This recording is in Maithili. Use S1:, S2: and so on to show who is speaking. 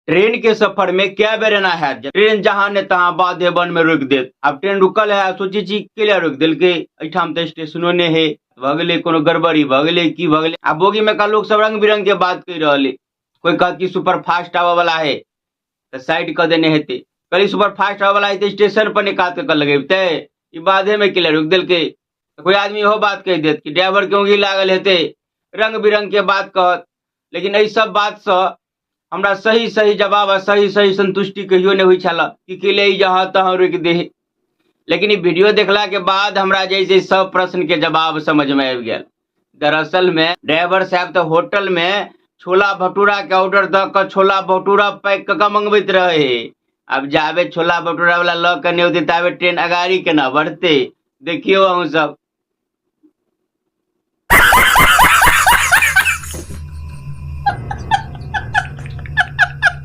S1: ट्रेन के सफर में कए बेर एना हैत जे ट्रेन जहाँ ने तहाँ बाधे वन में रोकि देत। आब ट्रेन रुकल है, सोचै छी केला रोकि देलकै, एहिठाम तऽ स्टेशनो नहि है, भऽ गेलै कोनो गड़बड़ी भऽ गेलै की भऽ गेलै। आ बोगी में का लोग सब रंग बिरंग के बात कहि रहल है, कोई कहत कि सुपर फास्ट आबऽ वाला है तऽ साइड कऽ देने हेतै, कहली सुपर फास्ट आबऽ वाला है तऽ स्टेशन पर नहि कात कऽ लगेबतै, ई बाधे में केला रोकि देलकै। कोई आदमी इहो बात कहि देत कि ड्राइवर के उंगी लागल हेतै, रंग बिरंग के बात कहत। लेकिन एहि सब बातसँ हमरा सही सही जवाब आ सही सही संतुष्टि कहियो नहि होइ छल कि केले ई जहाँ तहाँ रोकि दे। लेकिन ई वीडियो देखला के बाद हमरा जे छै सब प्रश्न के जवाब समझ में आबि गेल। दरअसल में ड्राइवर साहब तऽ होटल में छोला भटूरा के ऑर्डर दऽ कऽ छोला भटूरा पैक कऽ कऽ मंगबैत रहे। आब जाबे छोला भटूरा वाला लऽ कऽ नहि औतै ताबे ट्रेन अगाड़ी केना बढ़तै। देखियौ अहूँ सब।